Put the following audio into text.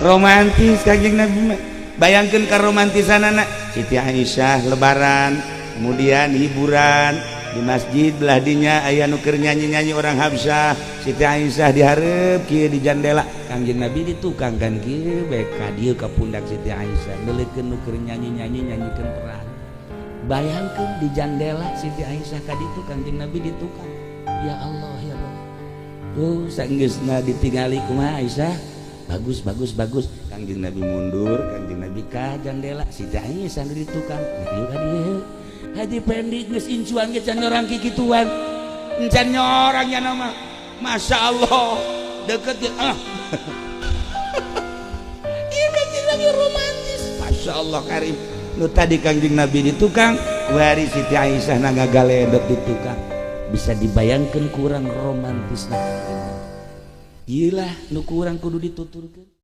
Romantis Kanjeng Nabi mah. Bayangkeun karomantisanana Siti Aisyah lebaran, kemudian hiburan di masjid belah dinya aya nu keur nyanyi-nyanyi orang Habsyah. Siti Aisyah dihareup kieu di jandela, Kangjeng Nabi di tukang kan kieu bae ka dieu ka pundak Siti Aisyah, neuleukeun nu keur nyanyi-nyanyi, nyanyikeun perang. Bayangkeun di jandela Siti Aisyah ka ditu, Kangjeng Nabi di tukang. Ya Allah, ya Allah. Tuh, sanggeusna ditingali, "Kumaha, Aisyah?" "Bagus, bagus, bagus." Kangjeng Nabi mundur, Kangjeng Nabi ka jandela, Siti Aisyah di tukang dieu ka dieu. Haji Pendi geus incuan ge can orang kikituan, encan nyorang nya nama. Masya Allah, deket ge ah. Ieu Kangjeng Nabi romantis. Masya Allah karim. Nu tadi Kangjeng Nabi di tukang, wari Siti Aisyah na ngagaledot di tukang. Bisa dibayangkan kurang romantis? Nah, iyalah nu kurang kudu dituturkeun.